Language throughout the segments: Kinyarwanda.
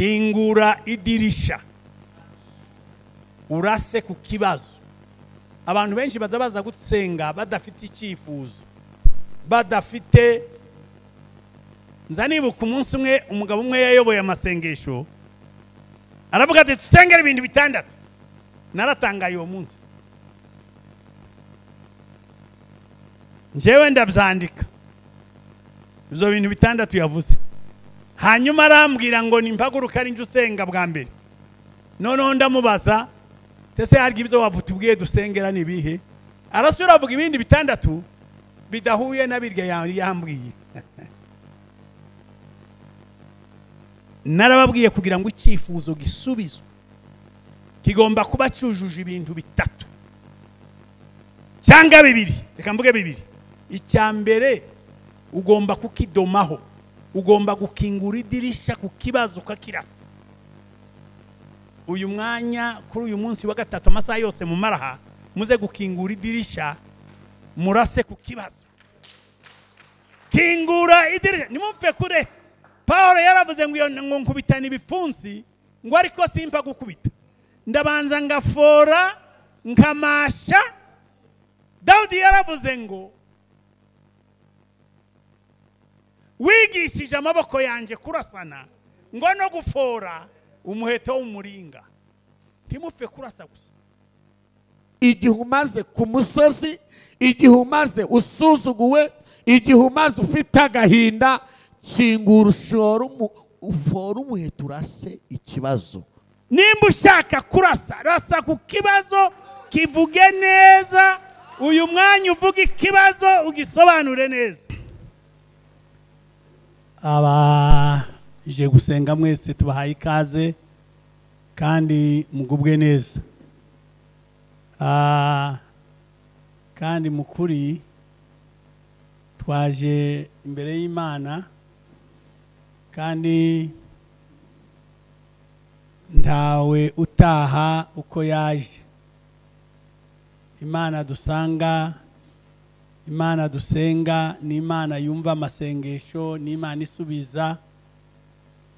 Kingura idirisha urase ku kibazo. Abantu benshi baza baza gusenga badafite icyifuzo, badafite. Nzanibuka umunsi umwe umugabo umwe yayoboye amasengesho aravuga ati dusengere ibintu bitandatu. Naratangaye uwo munsi, njyewe ndabyandika ibyo bintu bitandatu yavuze. Hanyuma arambwira ngo nimpaguruka ari njye usenga bwa mbere. Noneho ndamubaza tese harya ibyo wavutubwiye dusengera ni ibihe? Arasubira avuga ibindi bitandatu bidahuye na birya yambwiye. Narababwiye kugira ngo icyifuzo gisubizwe kigomba kuba cyujuje ibintu bitatu cyangwa bibiri. Reka mvuge bibiri. Icya mbere ugomba kukidomaho, ugomba gukingura idirisha ku kibazo ukakirasa. Uyu mwanya kuri uyu munsi wa gatatu amasaha yose mu maraha muze gukingura idirisha murase ku kibazo. Kingura idirisha nimumfe kure. Paulo yaravuze ngo nkubitana ibipfunsi ngo ariko simpa gukubita, ndabanza ngafora nkamasha. Daudi yaravuze ngo wigishije amaboko yanjye kurasana ngo no gufora umuheto w'umuringa. Ntimupfe kurasa gusa. Igihe umaze ku musozi, igihe umaze usuzuguwe, igihe umaze ufite agahinda, kingura ufora umuheto urase ikibazo. Nimba ushaka kurasa, rasa ku kibazo, kivuge neza. Uyu mwanya uvuga ikibazo ugisobanure neza. Abaje gusenga mwese tubahaye ikaze kandi mugubwe neza. Kandi mukuri twaje imbere y'Imana kandi ntawe utaha uko yaje. Imana dusanga, Imana dusenga ni Imana yumva amasengesho, ni Imana isubiza.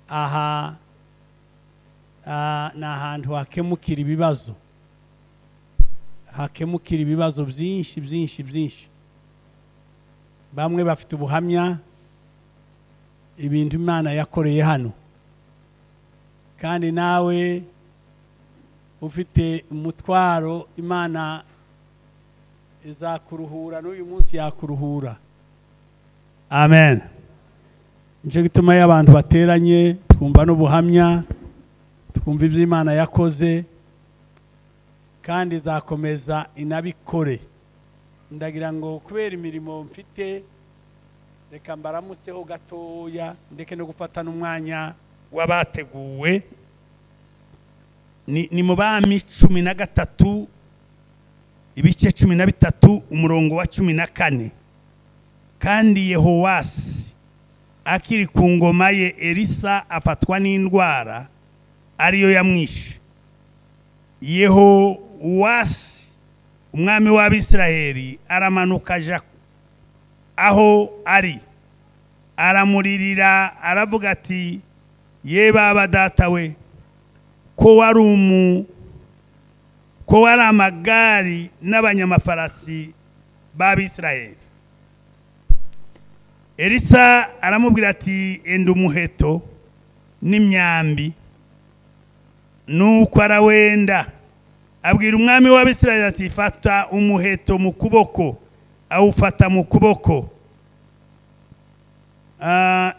Aha ni ahantu hakemukira ibibazo, hakemukira ibibazo byinshi byinshi byinshi. Bamwe bafite ubuhamya ibintu Imana yakoreye hano, kandi nawe ufite umutwaro Imana izakuruhura n'uyu munsi yakuruhura. Amen. Nicyo gituma iyo abantu bateranye twumva n'ubuhamya, twumva ibyo Imana yakoze kandi izakomeza inabikore. Ndagira ngo kubera imirimo mfite reka mbaramutseho gatoya ndeke no gufata n'umwanya w'abateguwe. Ni mu Bami 13 ibice 13 umurongo wa 14. Kandi Yehowasi akiri ku ngoma ye, Elisa afatwa n'indwara ariyo yamwishe. Yehowasi umwami w'Abisirayeli aramanuka aja aho ari, aramuririra aravuga ati ye baba data we, ko wari amagari n'abanyamafarasi b'Abisirayeli. Elisa aramubwira ati enda umuheto n'imyambi. Nuko arawenda. Abwira umwami w'Abisirayeli ati fata umuheto mu kuboko. Awufata mu kuboko.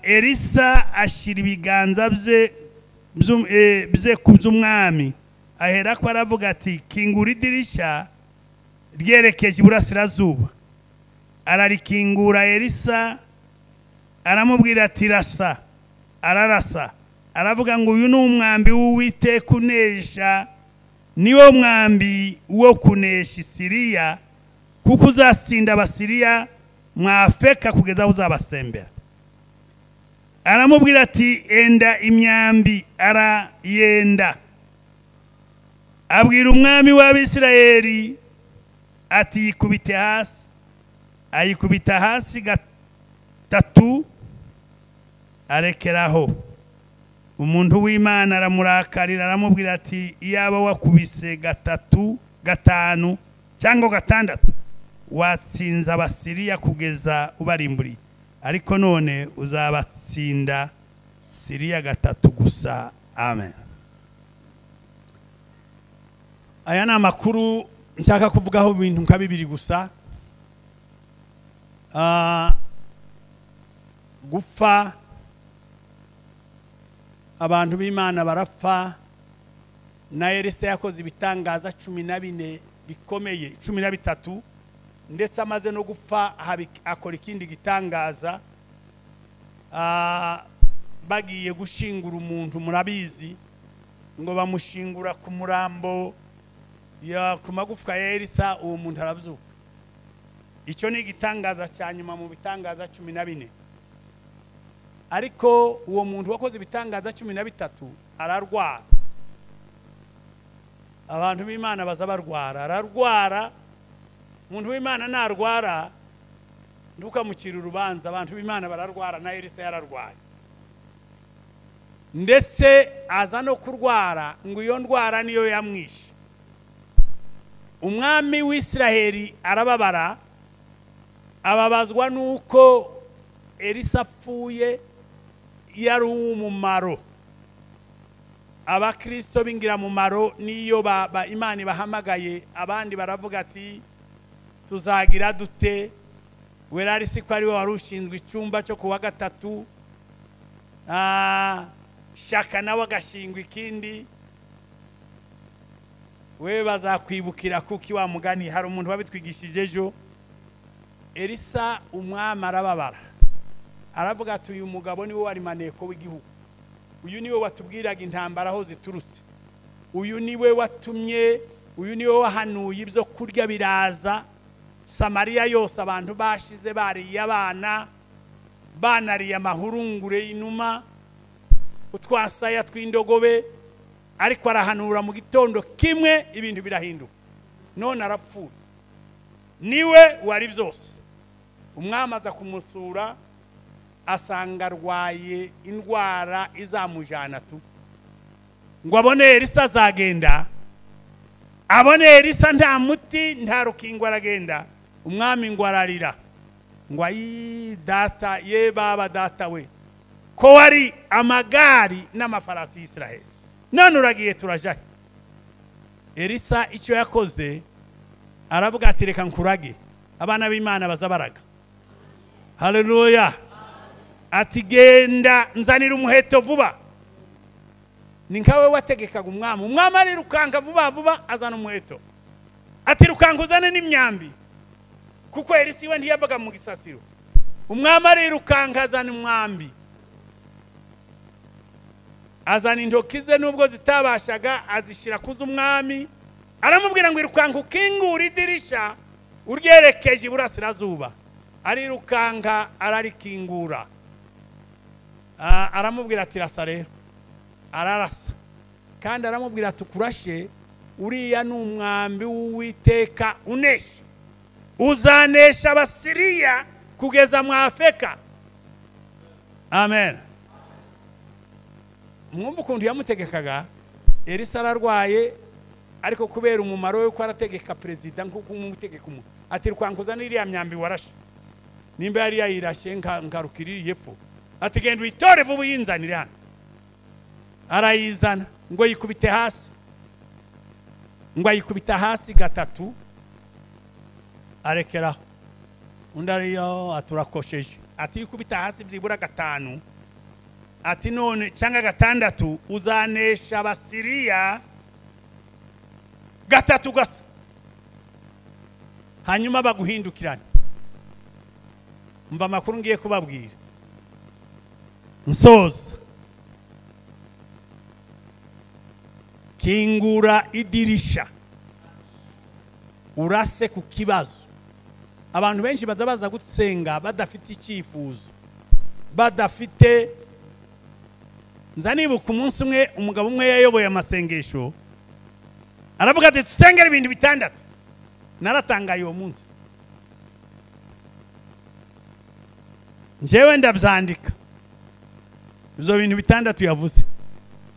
Elisa ashyira ibiganza bye ku by'umwami, aherako aravuga ati kingura idirisha ryerekeje iburasirazuba. Ararikingura. Elisa aramubwira ati rasa. Ararasa. Aravuga ngo uyu ni umwambi w'Uwiteka unesha, niwo mwambi wo kunesha Siriya, kuko uzatsinda Abasiriya mwafeka kugeza aho uzabasembera. Aramubwira ati enda imyambi. Arayenda. Abwira umwami w'Abisirayeli ati yikubite hasi. Ayikubita hasi gatatu arekeraho. Umuntu w'Imana aramurakarira, aramubwira ati iyaba wakubise 3, 5 cyangwa 6 watsinze Abasiriya kugeza ubarimburiye, ariko none uzabatsinda Siriya 3 gusa. Amen. Aya ni amakuru nshaka kuvugaho ibintu nka bibiri gusa. Gupfa, abantu b'Imana barapfa. Na Elisa yakoze ibitangaza 14 bikomeye, 13, ndetse amaze no gupfa akora ikindi gitangaza. Bagiye gushingura umuntu, murabizi, ngo bamushingura ku murambo ya ku magufwa ya Elisa, uwo muntu arabyuka. Icyo ni igitangaza cya nyuma mu bitangaza 14. Ariko uwo muntu wakoze ibitangaza 13 ararwara. Abantu b'Imana baza barwara, ararwara. Umuntu w'Imana narwara ntukamukira urubanza. Abantu b'Imana bararwara, na Elisa yararwaye, ndetse aza no kurwara ngo iyo ndwara niyo yamwishe. Umwami w'Isiraheli arababara, ababazwa nuko Elisa apfuye yari umumaro. Abakristo b'ingiramumaro niyo Imana ibahamagaye, abandi baravuga ati tuzagira dute? Werari si ko ari we wari ushinzwe icyumba cyo kuwa 3, Shaka nawe agashingwa ikindi, we bazakwibukira kuki wa mugani. Hari umuntu wabitwigishije ejo. Elisa umwami arababara, aravuga ati uyu mugabo niwe wari maneko w'igihugu, uyu niwe watubwiraga intambara aho ziturutse, uyu niwe watumye, uyu niwe wahanuye ibyo kurya biraza Samariya yose, abantu bashize bariye abana, banariye amahurungure y'inuma, utwasaya tw'indogobe, ariko arahanura mu gitondo kimwe ibintu birahinduka, none arapfuye, niwe wari byose. Umwami aza kumusura asanga arwaye indwara izamujana tu, ngo abone Elisa azagenda, abone Elisa nta muti nta rukingo, aragenda. Umwami ngo ararira, ngo ayi data, ye baba data we, ko wari amagari n'amafarasi y'Isiraheli, none uragiye turajahe. Elisa icyo yakoze aravuga ati reka nkurage. Abana b'Imana bazabaraga. Haleluya. Ati genda nzanira umuheto vuba. Ni nkawe wategekaga umwami, umwami arirukanka vuba vuba azana umuheto. Ati rukanka uzane n'imyambi, kuko Elisa iwe ntiyabaga mu gisasiro. Umwami arirukanka azana umwambi, azana intoki ze nubwo zitabashaga azishyira kuza umwami. Aramubwira ngo irukanka ukingura idirisha uryerekeje iburasirazuba. Arirukanka ararikingura. Aramubwira ati rasa rero. Ararasa. Kandi aramubwira ati kurashe uriya ni umwambi w'Uwiteka unesha, uzanesha Abasiriya kugeza mu Afeka. Amen. Mwumva ukuntu yamutegekaga. Elisa ararwaye, ariko kubera umumaro we ko arategeka perezida nkuko umutegeka umuntu, ati rwankuza n'iriya myambi warashe, nimba yari yayirashe nkarukiririye epfo, ati genda uyitore vuba uyinzanire hano. Arayizana ngo yikubite hasi, ngo ayikubita hasi 3, arekeraho. Undi ariyo aturakosheje, ati yikubita hasi byibura 5, ati none cyangwa 6 uzanesha Abasiriya 3 gasa, hanyuma baguhindukirana. Mva amakuru ngiye kubabwira nsoza. Kingura idirisha urase ku kibazo. Abantu benshi baza baza gusenga badafite icyifuzo, badafite. Nzanibuka umunsi umwe umugabo umwe yayoboye amasengesho, aravuga ati dusengere ibintu 6. Naratangaye uwo munsi, njyewe ndabyandika ibyo bintu 6 yavuze.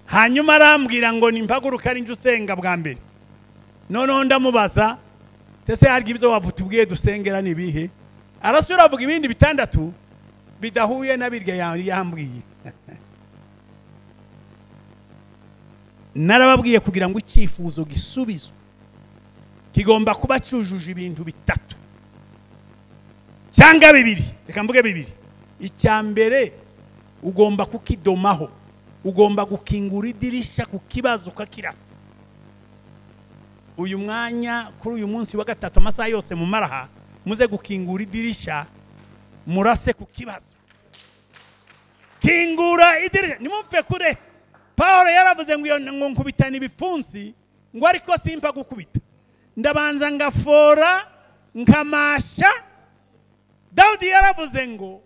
Hanyuma arambwira ngo nimpaguruka ari njye usenga bwa mbere. Noneho ndamubaza ese harya ibyo wavutubwiye dusengera ni ibihe? Arasubira avuga ibindi 6 bidahuye na birya yambwiye. Narababwiye kugira ngo icyifuzo gisubizwe kigomba kuba cyujuje ibintu 3 cyangwa 2. Reka mvuge 2. Icya mbere ugomba kukidomaho, ugomba gukingura idirisha ku kibazo ukakirasa. Uyu mwanya kuri uyu munsi wa gatatu amasaha yose mu maraha muze gukingura idirisha murase ku kibazo. Kingura idirisha nimumve kure. Paulo yaravuze ngo nkubitana ibipfunsi ngo ariko simfa gukubita, ndabanza ngafora nkamasha. Daudi yaravuze ngo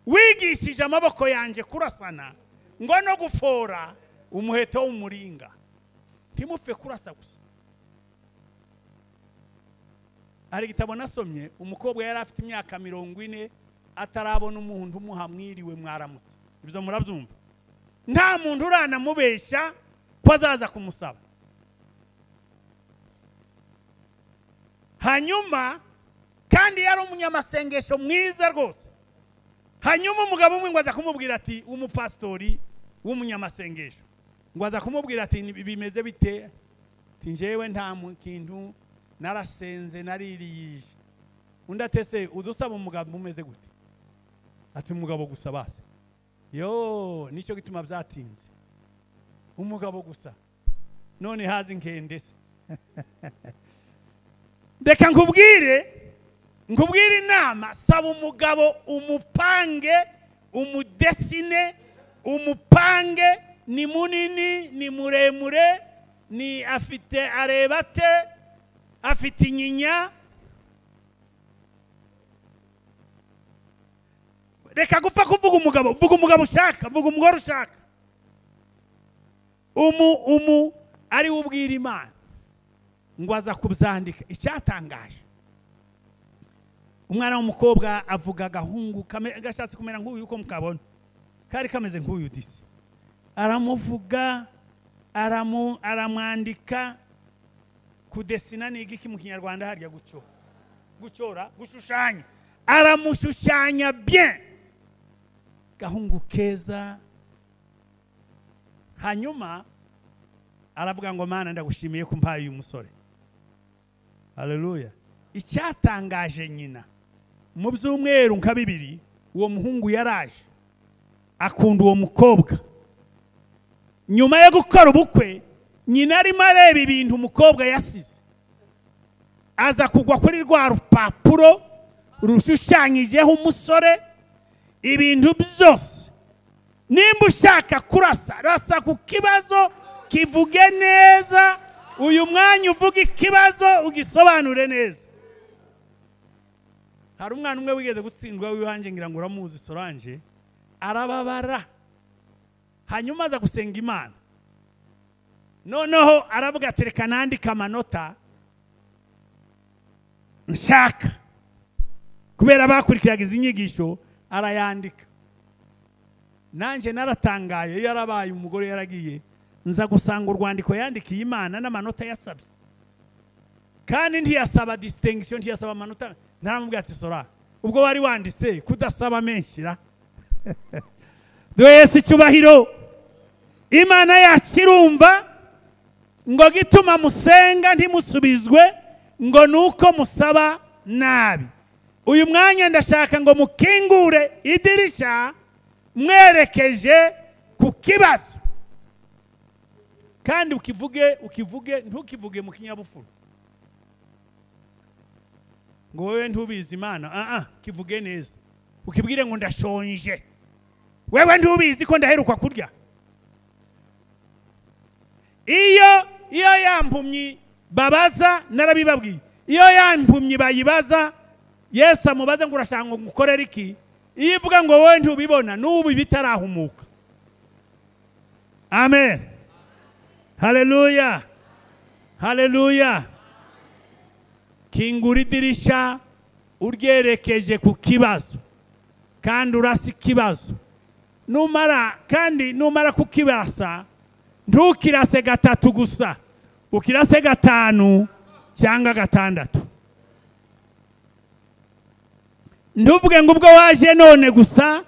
wigishije amaboko yanjye kurasana ngo no gufora umuheto w'umuringa. Ntimupfe kurasa gusa. Hari igitabo nasomye, umukobwa yari afite imyaka 40 atarabona umuntu umuhamwiriwe mwaramutse. Ibyo murabyumva? Nta muntu uranamubesha ko azaza kumusaba. Hanyuma kandi yari umunyamasengesho mwiza rwose. Hanyuma umugabo umwe ngo aza kumubwira ati, umupastori w'umunyamasengesho ngo aza kumubwira ati bimeze bite? Ati njyewe nta kintu narasenze naririyije. Undi atese udusaba umugabo umeze gute? Ati umugabo gusa basi. Yo nicyo gituma byatinze. Umugabo gusa. None hazi inkende se. Reka nkubwire inama, saba umugabo umupange, umudesine, umupange, ni munini, ni muremure, ni afite arebate, afite inyinya. Reka gupfa kuvuga umugabo, vuga umugabo ushaka, vuga umugore ushaka. Umu ari ubwira Imana ngo aza kubyandika. Icyatangaje, umwana w'umukobwa avuga agahungu gashatse kumera nk'uyu uko mukabona, kari kameze nk'uyu disi. Aramuvuga, aramwandika. Kudesina ni igiki mu Kinyarwanda harya? Gucora, gushushanya. Aramushushanya bien, gahungu keza. Hanyuma aravuga ngo Mana ndagushimiye ko mpaye uyu musore. Haleluya. Icyatangaje nyina, mu byumweru nka 2 uwo muhungu yaraje akunda uwo mukobwa. Nyuma yo gukora ubukwe, nyina arimo areba ibintu umukobwa yasize, aza kugwa kuri rwa rupapuro rushushanyijeho umusore. Ibintu byose, nimba ushaka kurasa, rasa ku kibazo, kivuge neza. Uyu mwanya uvuga ikibazo ugisobanure neza. Hari umwana umwe wigeze gutsindwa w'iwanjye, ngira ngo uramuzi Solange, arababara. Hanyuma aza gusenga Imana. Noneho aravuga ati reka nandike amanota nshaka, kubera bakurikiraga izi nyigisho arayandika. Nanjye naratangaye, yarabaye umugore yaragiye, nza gusanga urwandiko yandikiye Imana n'amanota yasabye. Kandi ntiyasaba distinction, ntiyasaba amanota. Naramubwiye ati Sora, ubwo wari wanditse kudasaba menshi ra. Duhe Yesu icyubahiro. Imana yakirumva ngo gituma musenga ntimusubizwe ngo nuko musaba nabi. Uyu mwanya ndashaka ngo mukingure idirisha mwerekeje ku kibazo. Kandi ukivuge ntukivuge mu kinyabupfura ngo wewe ntubizi Imana. Kivuge neza, ukibwire ngo ndashonje, wewe ntubizi ko ndaheruka kurya. Iyo yampumyi babaza, narabibabwiye, iyo yampumyi bayibaza, Yesu amubaza ngo urashaka ngo ngukorere iki? Iyo ivuga ngo wowe ntubibona, n'ubu bitarahumuka. Amen. Haleluya. Haleluya. Kingura idirisha uryerekeje ku kibazo, kandi urasa ikibazo. Numara kandi numara kukibasa, ntukirase gatatu gusa, ukirase 5 cyangwa 6. Ntuvuge ngo ubwo waje none gusa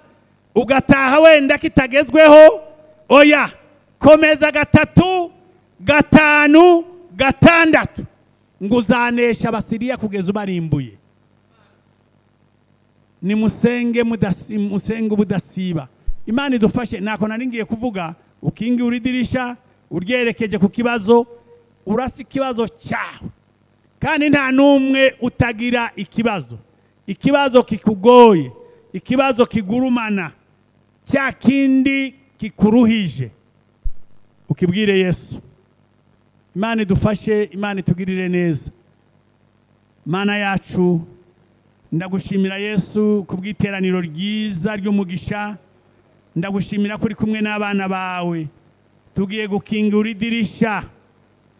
ugataha wenda kitagezweho. Oya, komeza 3, 5, 6 ngo uzanesha Abasiriya kugeza ubarimbuye. Nimusenge musenge ubudasiba. Imana idufashe. Nako nari ngiye kuvuga, ukingura idirisha uryerekeje ku kibazo, urasa ikibazo cyawe. Kandi nta numwe utagira ikibazo. Ikibazo kikugoye, ikibazo kigurumana, cya kindi kikuruhije, ukibwire Yesu. Imana idufashe, Imana itugirire neza. Mana yacu, ndagushimira Yesu kubw'iteraniro ryiza ry'umugisha. Ndagushimira kuri kumwe n'abana bawe. Tugiye gukingura idirisha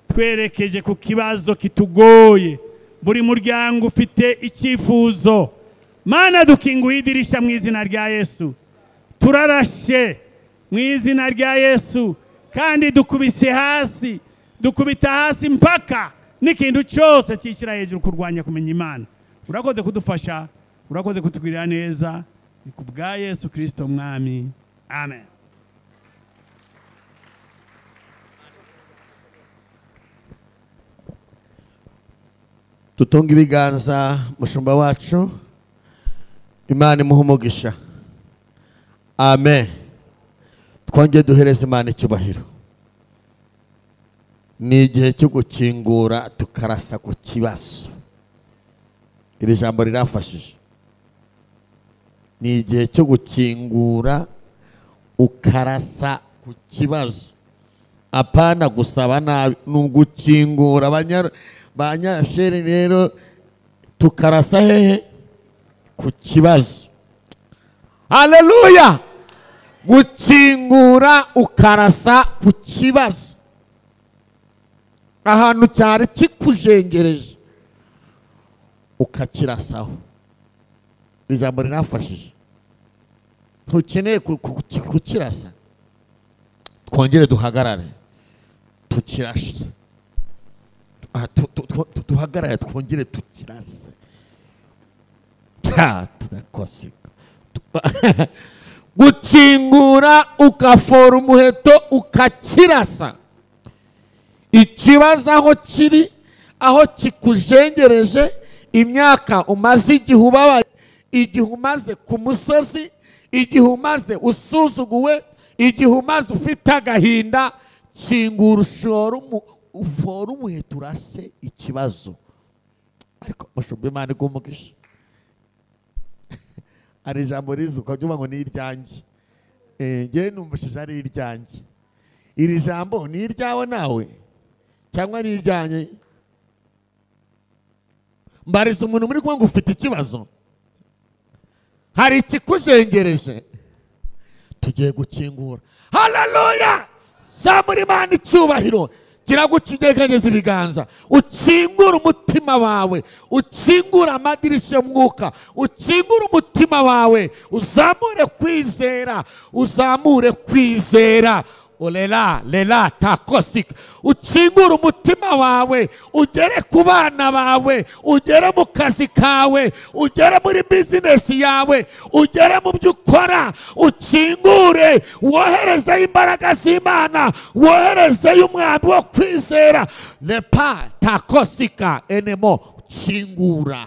twerekeje ku kibazo kitugoye. Buri muryango ufite icyifuzo. Mana, dukinguye idirisha mu izina rya Yesu. Turarashe mu izina rya Yesu, kandi dukubise hasi, dukubita hasi mpaka n'ikintu cyose cyishyira hejuru kurwanya kumenya Imana. Urakoze kudufasha, urakoze kutugirira neza. Ni ku bwa Yesu Kristo Mwami. Amen. Tutunga ibiganza mushumba wacu, Imana imuhe umugisha. Amen. Twongeye duhereze Imana icyubahiro. Ni igihe cyo gukingura tukarasa ku kibazo. Iri jambo rirafashije. Ni igihe cyo gukingura ukarasa ku kibazo. Apana gusaba nabi, ni ugukingura. Banyasheri rero tukarasa hehe? Ku kibazo. Haleluya! Gukingura ukarasa ku kibazo. Ahantu cyari kikujengereje ukakirasaho. Ijambo rinafashije. Ntukeneye kukirasa. Twongere duhagarare tukirashe. Tuhagarare twongere tukirase. Gukingura ukafora umuheto ukakirasa. Ikibazo aho kiri, aho kikujengereje, imyaka umaze igihe ubabaye, igihe umaze ku musozi, igihe umaze usuzuguwe, igihe umaze ufite agahinda, kingura ufora umuheto urase ikibazo. Ariko mushumba, Imana iguhe umugisha. Hari ijambo riza ukabyumva ngo ni iryanjye. Njyewe numvishije ari iryanjye. Iri jambo ni iryawe nawe cyangwa ni iryanjye? Mbariza umuntu muri kumwe ngo ufite ikibazo, hari ikikujengereje, tugiye gukingura. Haleluya! Zamura Imana icyubahiro. Kiragucigeganyeza ibiganza, ukingura umutima wawe, ukingura amadirishya y'umwuka, ukingura umutima wawe, uzamure kwizera, uzamure kwizera. Olela lela takosika. Ukingura umutima wawe, ugere ku bana bawe, ugere mu kazi kawe, ugere muri bizinesi yawe, ugere mu byo ukora, ukingure, wohereze imbaraga z'Imana, wohereze umwambi wo kwizera. Lepa takosika enemo. Kingura.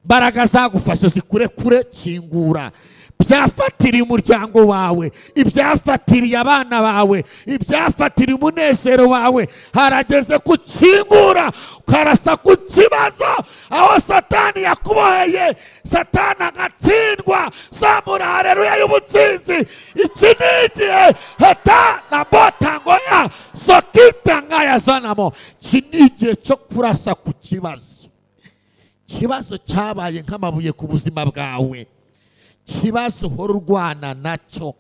Imbaraga zagufashe zikure kure, kingura. Ibyafatiriye umuryango wawe, ibyafatiriye abana bawe, ibyafatiriye umunezero wawe, harageze kukingura, ukarasa ku kibazo aho Satani yakuboheye, Satani agatsindwa. Zamura haleluya y'ubutsinzi. Iki ni igihe hata na botangoya sokita ngaya zanamo. Iki ni igihe cyo kurasa ku kibazo. Ikibazo cyabaye nk'amabuye ku buzima bwawe. Kibazo uhora urwana nacyo,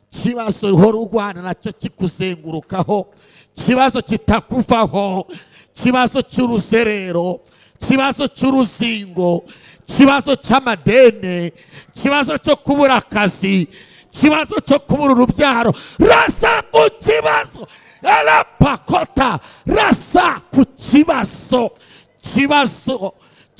kibazo uhora urwana nacyo kikuzengurukaho, kibazo kitakuvaho, kibazo cy'uruzerero, kibazo cy'uruzingo, kibazo cy'amadene, kibazo cyo kubura akazi, Kibazo cyo kubura urubyaro, rasa ku kibazo. Elapakota, rasa ku kibazo.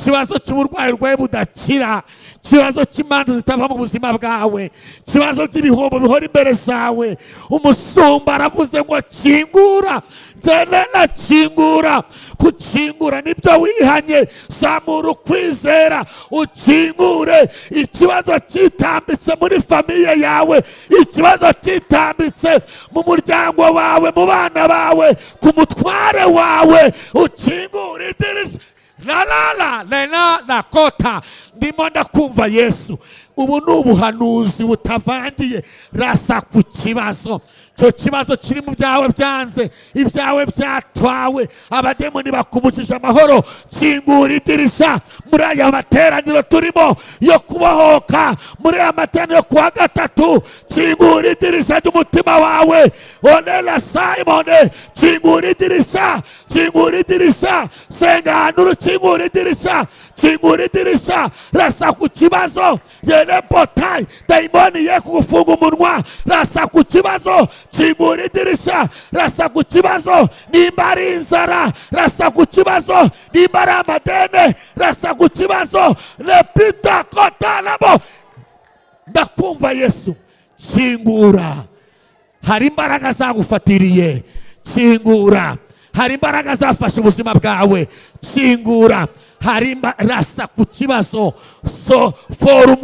Kibazo cy'uburwayi urwaye budakira, kibazo cy'imanza zitava mu buzima bwawe, kibazo cy'ibihombo bihora imbere zawe. Umusumba aravuze ngo kingura, nzenena kingura. Kukingura nibyo wihanye, zamura ukwizera ukingure. Ikibazo cyitambitse muri famiye yawe, ikibazo cyitambitse mu muryango wawe, mu bana bawe, ku mutware wawe, ukingure idirishya. La la la la la kota. Ndimo ndakumva Yesu. Ubu ni ubuhanuzi butavangiye. Rasa ku kibazo. Icyo kibazo kiri mu byawe byanze, ibyawe byatwawe, abademoni bakubujije amahoro. Kingura idirishya muri aya materaniro turimo yo kubohoka, muri aya materaniro yo kuwa gatatu. Kingura idirishya ry'umutima wawe. Onela Simon, kingura idirishya, kingura idirishya. Senga hanuru, kingura idirishya, kingura idirishya. Rasa ku kibazo. Yene botai daimoni ye kugufunga umunwa. Rasa ku kibazo, kingura idirishya. Rasa ku kibazo nimba ari inzara, rasa ku kibazo nimba ari amadene, rasa ku kibazo. Lepita kotanabo. Ndakumva Yesu. Kingura. Hari imbaraga zagufatiriye, kingura. Hari imbaraga zafashe ubuzima bwawe, kingura. Hari rasa ku kibazo. So for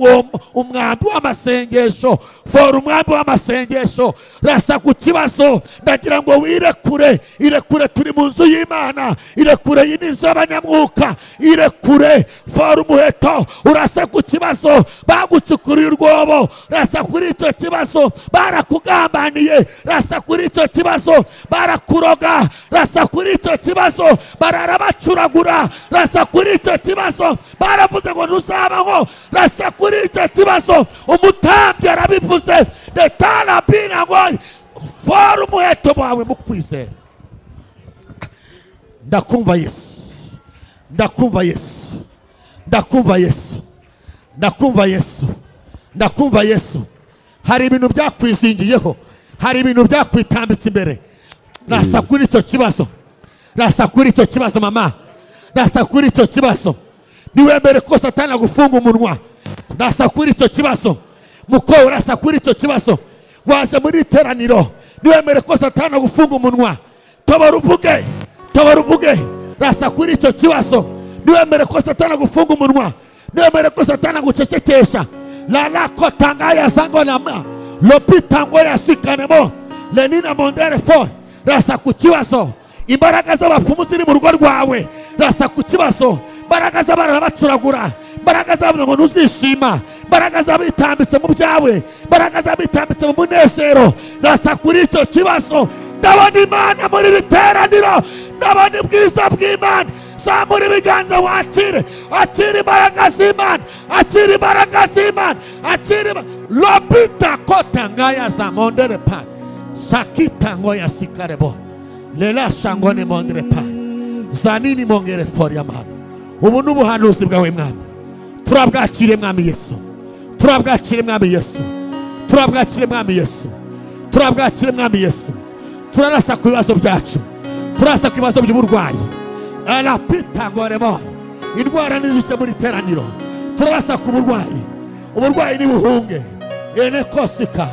umwambi w'amasengesho, for umwambi w'amasengesho. Rasa ku kibazo. Ndagira ngo wirekure, irekure. Turi mu nzu y'Imana, irekure. Iyi ni inzu y'abanyamwuka, irekure. For umuheto, urasa ku kibazo. Bagucukuriye urwobo, rasa kuri icyo kibazo. Barakugambaniye, rasa kuri icyo kibazo. Barakuroga, rasa kuri icyo kibazo. Bararabacuragura, rasa kuri icyo kibazo. Baravuze ngo ntuzabaho, rasa kuri icyo kibazo. Umutambyi arabivuze, detala bina ngo for umuheto wawe mu kwizera. Ndakumva Yesu, ndakumva Yesu, ndakumva Yesu, ndakumva Yesu, ndakumva Yesu. Hari ibintu byakwizingiyeho, hari ibintu byakwitambitse imbere. Rasa kuri icyo kibazo, rasa kuri icyo kibazo mama, rasa kuri icyo kibazo. Niwemere ko Satani agufunga umunwa, rasa kuri icyo kibazo. Muko, rasa kuri icyo kibazo. Waje muri iteraniro, niwemere ko Satani agufunga umunwa. Tobora uvuge, tobora uvuge. Rasa kuri icyo kibazo. Niwemere ko Satani agufunga umunwa, niwemere ko Satani agucecekesha. La la kotanga ya sango na ma lopita ngo ya sikanemo lenina mondere for. Rasa ku kibazo. Imbaraga z'abapfumu ziri mu rugo rwawe, rasa ku kibazo. Imbaraga z'abarara bacuragura, imbaraga z'abavuga ngo ntuzishima, imbaraga z'abitambitse mu byawe, imbaraga z'abitambitse mu munezero, rasa kuri icyo kibazo. Ndabona Imana muri iri teraniro, ndabona ubwiza bw'Imana. Zamura ibiganza wakire, akira imbaraga z'Imana, akira imbaraga z'Imana, akira. Lopita kota ngaya za mondere pa sakita ngoya sikarebo lela shangone mondere pa zanini mongere foria mana. Ubu n'ubuhanuzi bwawe mwami, turabwakire mwami Yesu, turabwakire mwami Yesu, turabwakire mwami Yesu, turabwakire mwami Yesu. Turarasa ku bibazo byacu, turarasa ku bibazo by'uburwayi. Alapita ngoremo indwara nizice muri teraniro. Turarasa ku burwayi, uburwayi nibuhunge. Ene kosika.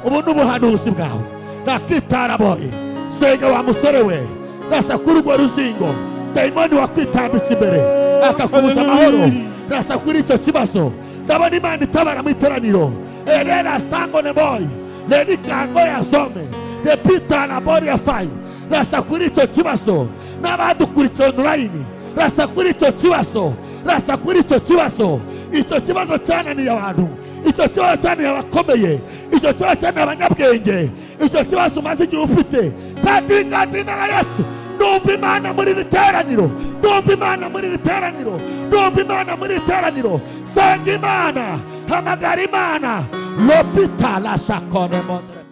Ubu n'ubuhanuzi bwawe. Nakitaraboye senga wa musore we, rasa kuri urwo ruzingo. Daimoni wakwitambitse imbere akakubuza amahoro, rasa kuri icyo kibazo. Ndabona Imana itabara mu iteraniro. Erera sango ne boy lenikango ya some repita na bori ya fai. Rasa kuri icyo kibazo. N'abadukurikiye online, rasa kuri icyo kibazo, rasa kuri icyo kibazo. Icyo kibazo cyananiye abantu, icyo kibazo cyananiye abakomeye, icyo kibazo cyananiye abanyabwenge, icyo kibazo umaze igihe ufite. Katika jina la Yesu, ndumva Imana muri iri teraniro, ndumva Imana muri iri teraniro, ndumva Imana muri iri teraniro. Senga Imana, hamagara Imana. Lopita la shakone mondre.